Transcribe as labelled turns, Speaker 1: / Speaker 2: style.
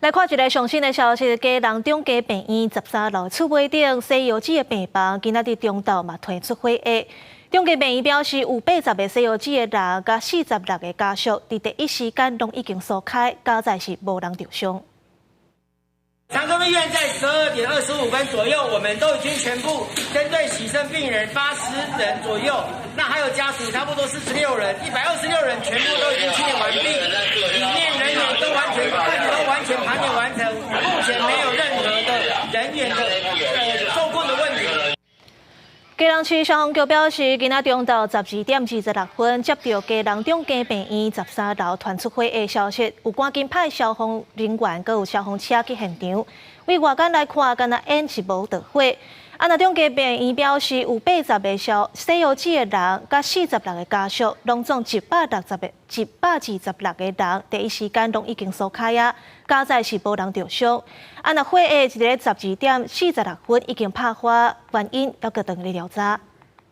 Speaker 1: 來看一个上新的消息，基隆長庚病院13樓厝尾頂洗藥水的病房，今仔日中晝嘛傳出火災。長庚病院表示，有80個洗藥水的人佮46個家屬，佇第一時間攏已經疏開，佳哉是無人著傷。
Speaker 2: 長庚醫院在12點25分左右，我們都已經全部針對洗腎病人80人左右，那還有家屬差不多46人，126人全部都已經清點完畢，裡面人員都完全都完全盤點完成，目前沒有任何的人員的受困的問題。
Speaker 1: 基隆市消防局表示，今仔中晝12點26分，接到基隆長庚病院13樓傳出火災消息，有趕緊派消防人員閣有消防車去現場。對外間來看，敢若煙是無著火。啊，若長庚病院表示，有80個消洗藥水的人，佮46個家屬，攏總160個126個人，第一時間攏已經疏開啊，佳哉是無人著傷。啊，若火災佇咧12點46分已經拍發，原因猶閣當咧調查。